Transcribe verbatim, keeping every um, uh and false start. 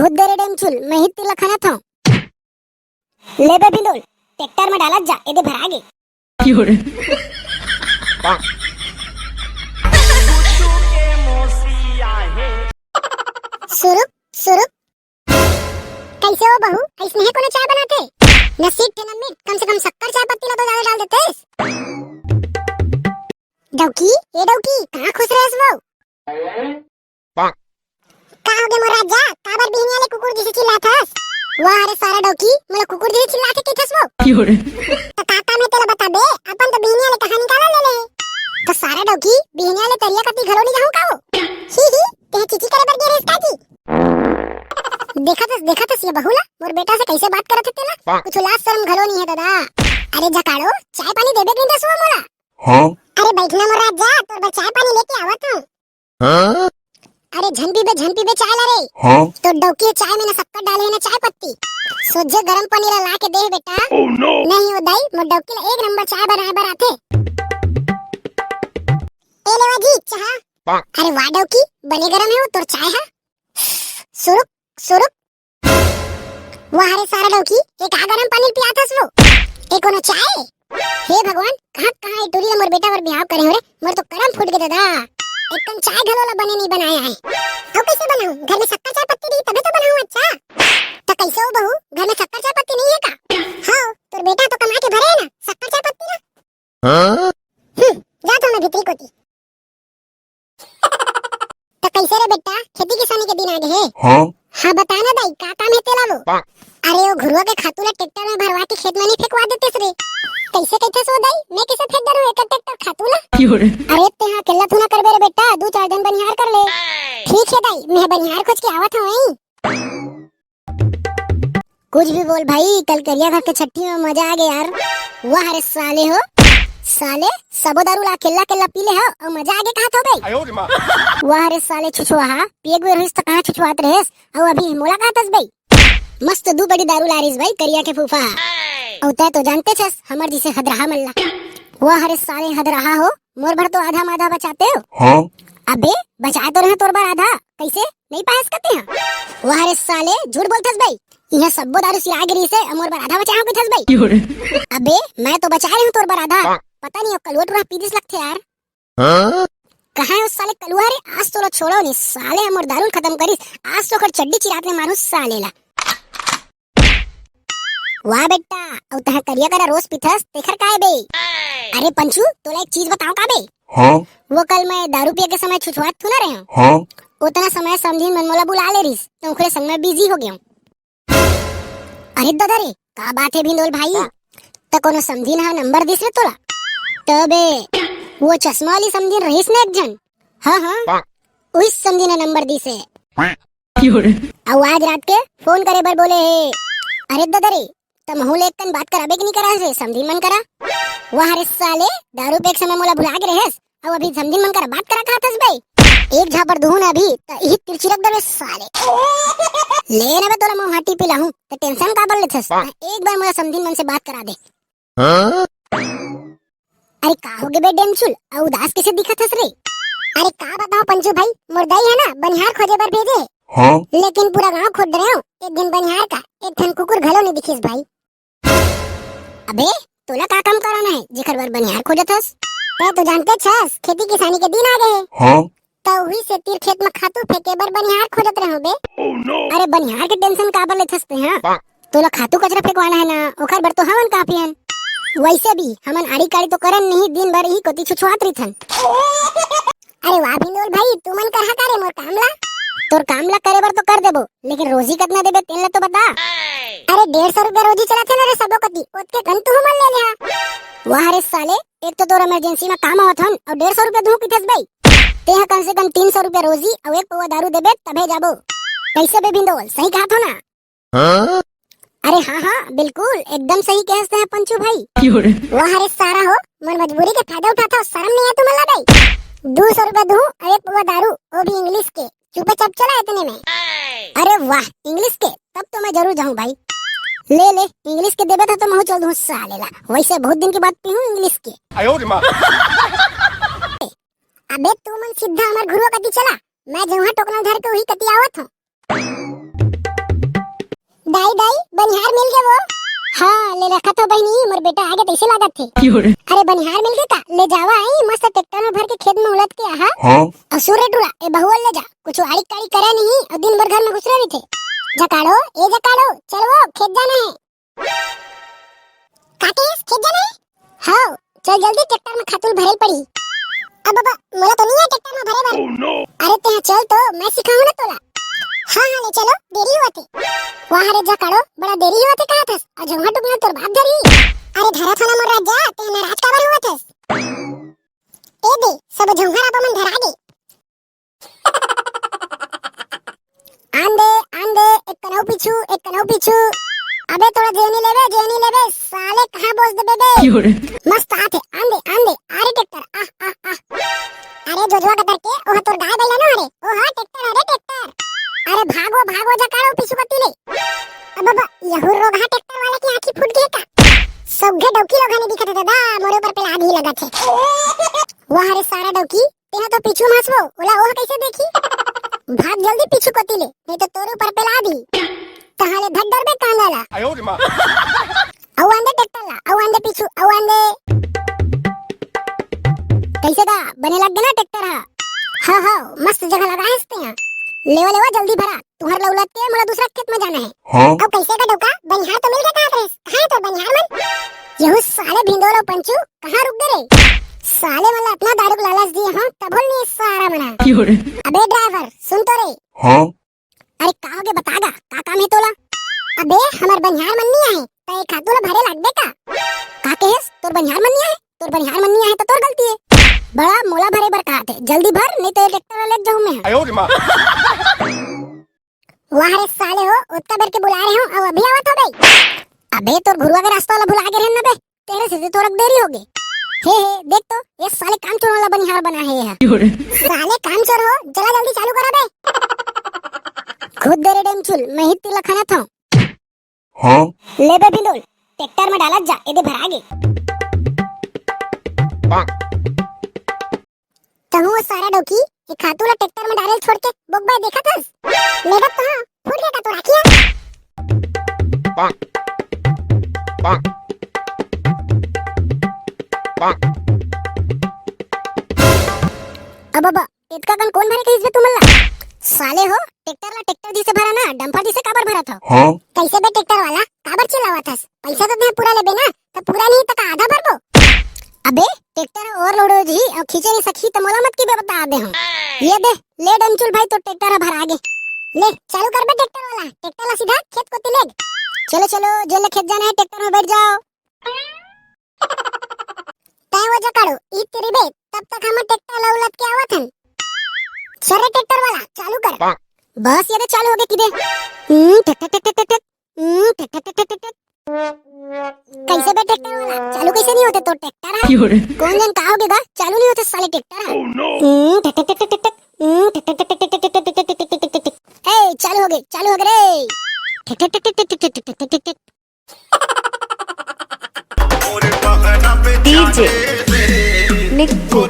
बहुत देर डेमचुल, मैं ही तेला खनत हूँ। ले बे भिंदोल, ट्रैक्टर में डालत जा, एदे भरा गे। सुरुक, सुरुक। कैसे हो बहू, ऐसने ही कोनो चाय बनाते? नसीब के नम्मी, कम से कम शक्कर चाय पत्ती ला तो ज्यादा डाल देते। डौकी, ए डौकी, कहाँ खुश रहे वो? का होगे मोर राजा? काबर बिहनिया ले कुकुर जइसे चिल्लाथस? वाह रे सारा डौकी, मोला कुकुर जइसे चिल्लाथे कहिथस वो। त का काम हे तेला बता बे, अपन तो बिहनिया ले कहानी काला ले ले। त सारा डौकी, बिहनिया ले तरिया कती घलो नी जाहूं का वो? ही ही, तेहे चीची करे बर गे रेस का जी? देखत हस, देखत हस ये बहू ला, मोर बेटा से कैसे बात करत हे तेला? कुछ लाज शर्म घलो नी हे दादा। अरे जकाड़ो, चाय पानी देबे कहिथस वो मोला? हाँ। अरे बैठ ना मोर राजा, तोर बर चाय पानी लेके आवत हूँ। हाँ? अरे झन पीबे, झन पीबे चाय ला रे। हाँ? तो डौकी चाय में ना शक्कर डाले हे ना चाय पत्ती। सोझे गरम पानी ला, ला के दे बेटा। Oh no! नहीं ओ दाई, मोर डौकी ला एक नंबर चाय बनाए बर आथे। ए लेवा जी, चाह। अरे वाह डौकी, बने गरम हे वो तोर चाय हा। सुरुक, सुरुक। वाह रे सारा डौकी, ये का गरम पानी पियाथस वो? ये कोनो चाय? हे भगवान, कहाँ, कहाँ ये टूरी ला मोर बेटा बर बिहाव करे हो रे? मोर तो करम फूट गे दादा। एकदम चाय घलो ला बने नहीं बनाया है। अब कैसे बनाऊं? घर में शक्कर चाय पत्ती नहीं, तबे तो बनाऊं। अच्छा, तो कैसे हो बहू, घर में शक्कर चाय पत्ती नहीं है का? हाँ, तोर बेटा तो कमा के भरे है ना शक्कर चाय पत्ती ना। हाँ? हम्म, जा तो मैं भीतरी कोती। त कैसे रे बेटा, खेती किसानी के दिन आ गे हे? हाँ। हाँ, बता ना दाई, का काम हे तेला वो? अरे, वो घुरुआ के खातू ला ट्रैक्टर में भरवा के खेत में नहीं फेंकवा देतेस रे? कैसे कहिथस वो दाई? मैं कैसे फेंक डरूं एक ट्रैक्टर खातू ला? अरे, तेहा अकेल्ला थू ना करबे रे बेटा, दू चार जन बनिहार कर ले। ठीक हे दाई, मैं बनिहार खोज के आवत हूँ। कुछ भी बोल भाई, कल करिया घर के छट्ठी में मजा आ गया यार। वाह रे साले हो, साले सबो दारू ला अकेल्ला अकेल्ला पी ले हो और मजा आगे कहत हो बे। वाह रे साले छुछुआहा, पिए के बेर होइस त कहाँ छुछुआत रहेस, और अभी मोला कहत हस बे। मस्त दू बड़ी दारू ला रिस भाई करिया के फूफा। और तै तो जानते छस हमर जिसे हदरहा मल्ला। वाह रे साले हदरहा हो, मोर भर तो आधा माधा बचाते हो। हाँ। अबे बचाए तो रहे तोर बर आधा, कैसे? नहीं पायस कते हाँ। वाह रे साले, झूठ बोलथस बे। इहाँ सब्बो दारू सिरा गिरी से अमोर बर आधा बचाए हो कथस बे। अबे, मैं तो बचा रही हूँ तोर बर आधा। पता नहीं, अब कलुआ टूरा पी दिस लगथे यार। हाँ? कहाँ है उस साले कलुआ रे? आज तो लो छोड़ो नहीं, साले अमोर दारू खत्म करिस। आज तो कर चड्डी चिरात ले मारू साले ला। वाह बेटा, अउ तह करिया करा रोज पीथस, तेखर काय बे? अरे पंचू, तोला एक चीज बताओ का बे? हाँ? वो कल मैं दारू पिए के समय छुछुआत थू ना रहे हूँ। हाँ? उतना समय समझिन मन मोला बुला ले रिस, तो ओकरे संग मैं बिजी हो गया हूँ। अरे दादा रे, का बात है भिंदोल भाई? त कोनो समझिन हा नंबर दिस रे तोला? तबे, वो चश्मा वाली समझिन रहीस ना एक जन? हाँ, हाँ। उस समझिन हा नंबर दिस है। अउ आज रात के फोन करे बर बोले हे। अरे ददा रे, त महू ले एक कन बात कराबे कि नहीं करा रे समधी मन करा? वाह रे साले, दारू पे एक समय मोला भुला के रहेस, अउ अभी समधी मन करा बात करा कहत हस बे। एक झापड़ दुहूं ना अभी, त इही तिरछिरक देबे साले। ले ना बे तोला महू हाटी पिलाहूं, त टेंशन काबर लेथस? एक बार मोला समधी मन से बात करा दे। हाँ? अरे का हो गे बे डेमचुल, अउ उदास कैसे दिखत हस रे? अरे का बताओ पंचू भाई, मोर दाई है ना बनिहार खोजे बर भेजे। हाँ? लेकिन पूरा गांव खोज रहे हो, एक दिन बनिहार का एक ठन कुकुर घलो नहीं दिखिस भाई। अबे तोला का काम कराना है जेकर बर बनिहार खोजत हस? तै तो जानते छस खेती किसानी के दिन आ गए। हाँ? त उही सेती खेत म खातू फेंके बर बनिहार खोजत रहे होबे। अरे बनिहार के टेंशन काबर लेथस ते, हाँ? तोला खातू कचरा फेंकवाना है ना, ओखर बर तो हमन काफी हन। वैसे भी हमन आड़ी काड़ी तो करन नहीं, दिन भर इही कोती छुछुआत रहिथन। अरे वाह भिंदोल भाई, तू मन करहा का रे मोर काम ला? तोर काम ला करे बर तो कर देबो, लेकिन रोजी कतना देबे तेन ला तो बता। अरे डेढ़ सौ रुपया रोजी चलत है ना रे सबो कोती, ओतके कन तू मन ले लिहा। वाह रे साले, एक तो तोर इमरजेंसी में काम आवत हन अउ डेढ़ सौ रुपया दूं किथस बे। तेहा कम से कम तीन सौ रुपया रोजी अउ एक पौवा दारू देबे तभे जाबो। कैसे बे भिंदोल, सही कहत हो ना? हाँ? अरे हाँ हाँ बिल्कुल एकदम सही कहस तेहा पंचू भाई। वाह रे सारा हो, मन मजबूरी के फायदा उठाता हो, शर्म नहीं है तुमन ला बे? दो सौ रुपया दूं अउ एक पौवा दारू, वो भी इंग्लिश के। चुपे चाप चला इतने में। अरे वाह, इंग्लिश के, तब तो मैं जरूर जाऊं भाई। ले ले, इंग्लिश के देबे तो, तो महू चल दूं साले ला। वैसे बहुत दिन के बाद पीहूं इंग्लिश के। अबे तू मन सीधा हमर घुरुआ कती चला, मैं जउहा टोकना धर के उही कती आवत हूँ। दाई, दाई, बनिहार मिल गे वो। हाँ, ले रखत हो बहिनी, मोर बेटा आगे तइसे लागत हे। अरे बनिहार मिल गे का? ले जावा आई, मस्त ट्रैक्टर में भर के खेत में उलत के आहा। हाँ। अउ सुन रे टूरा, ए बहुआ ल ले जा, कुछ आड़ी काड़ी करे नहीं, अउ दिन भर घर में घुसरे रहिथे। जकाड़ो, ए जकाड़ो, चल वो, खेत जाना हे। का कहेस, खेत जाना हे? हव, चल जल्दी, ट्रैक्टर में खातू ल भरे ल पड़ही। अब बाबा, मोला तो नहीं हे ट्रैक्टर में भरे बर। अरे तेहा चल तो, मैं सिखाहूं ना तोला। हाँ, हाँ, ले चलो, देरी होवत हे। वाह रे जकाड़ो, बड़ा देरी होवत हे कहत हस, अउ झोंघा टुकना तोर बाप धरी। अरे धरा थाना मोर राजा, तेहा नाराज काबर होवत हस? ए दे, सब झोंघा रापा मन धरा गे। आन दे, आन दे, एक कनऊ पीछू, एक कनऊ पीछू। अबे थोड़ा जेनी लेबे, जेनी लेबे, साले कहाँ बोस देबे बे? मस्त आथे, आन दे, आन दे, अरे ट्रैक्टर, आह, आह, आह। अरे जोजवा कतर के, ओह तोर गाय बैला न हरे, ओह ट्रैक्टर हरे ट्रैक्टर। अरे भागो, भागो जकाड़ो पीछू कती ले। अब बाबा, यहू रोगहा ट्रैक्टर वाला के आँखी फूट गे का? सौघे डौकी लोग नहीं दिखत हे दादा, मोरे ऊपर पेला आधी लगत हे। वाह रे सारा डौकी, तेहा तो पीछू मासबो, ओला ओह कइसे देखी? भाग जल्दी पीछू कोती ले, नहीं तो तोरे ऊपर पेला दी। तहां ले धर डरबे कांगा ला। अउ आंदे ट्रैक्टर ला, अउ आंदे पीछू, अउ आंदे। कइसे गा, बने लग गे ना ट्रैक्टर हा? हाँ, हाँ, मस्त जगह लगा है इसते यहाँ। लेवा, लेवा, जल्दी भरा। तुहर लौलत के मोला दूसरा खेत में जाना है। हाँ? अब कैसे का डौका? बनिहार तो मिल गया, कहाँ रे? कहाँ है तो बनिहार मन? यहू साले भिंडोल अउ पंचू कहाँ रुक गए रे? साले मन ला इतना दारू के लालच दिए हम, तभो नहीं सारा मना। अबे ड्राइवर, सुन तो रे। हाँ? अरे का होगे, बता गा, का काम है तोला? अबे हमार बनिहार मन नहीं आए, त एक खातू ला भरे लागबे का? का कहेस, तोर बनिहार मन नहीं आए? तोर बनिहार मन नहीं आए तो तोर गलती है। बड़ा मोला भरे बर कहा थे, जल्दी भर, नहीं तो ये ट्रैक्टर ला ले जाऊं मैं। वाह रे साले हो, ओतका बेर के बुलाए रहे हो, अउ अभी आवत हो बे? अबे तोर घुरुवा के रास्ता ला भुला गे रहे ना बे, तेरे से तो थोड़ा देरी हो गई। हे हे, देख तो, ये साले कामचोर वाला बनिहार बना है ये। साले कामचोर हो, जला जल्दी चालू करा बे। खुद दे रे डेमचुल, मैं ही तिला खाना था। हाँ? ले बे भिंडोल, ट्रैक्टर में डालत जा, एदे भरा गे। तहूँ वो सारा डौकी, ये खातू ला ट्रैक्टर में डाले छोड़ के बोकबा देखत हस? मेगत तो हाँ, फूट गया का तोर आँखिया? अब अब एतका कन कोन भरे कहिस बे तुमन ला? साले हो, ट्रैक्टर ला ट्रैक्टर दिसे भरा ना, डंपर दिसे काबर भरत हो? हाँ? कैसे बे ट्रैक्टर वाला, काबर चिल्लावत हस? पैसा तो तैं पूरा लेबे ना, त पूरा नहीं त का आधा भरबो? अबे ट्रैक्टर ह overload हो जी, अउ खींचे नहीं सकही त मोला मत की बे, बता दे हूँ। ये दे, ले डमचुल भाई, तो ट्रैक्टर ह भरा गे। ले चालू कर बे ट्रैक्टर वाला, ट्रैक्टर ला सीधा खेत कोती ले। चलो चलो, जेन ले खेत जाना है ट्रैक्टर में बैठ जाओ। तय वो जो करो, ई तेरी बे, तब तक हम ट्रैक्टर ला उलट के आवत हन। सर रे ट्रैक्टर वाला, चालू कर। बस ये दे, चालू हो गए किदे। हम्म, ठक ठक ठक ठक ठक ठक। हम्म, ठक ठक ठक ठक ठक ठक। कैसे बे ट्रैक्टर वाला, चालू कैसे नहीं होते तो ट्रैक्टर है? कौन जन का हो गया, चालू नहीं होते साले ट्रैक्टर है। हम्म, ठक ठक ठक ठक ठक ठक। हम्म, ठक ठक ठक ठक ठक ठक। ए, चालू हो गए, चालू हो गए रे। ठक ठक ठक ठक ठक ठक ठक। डीजे निक्कू।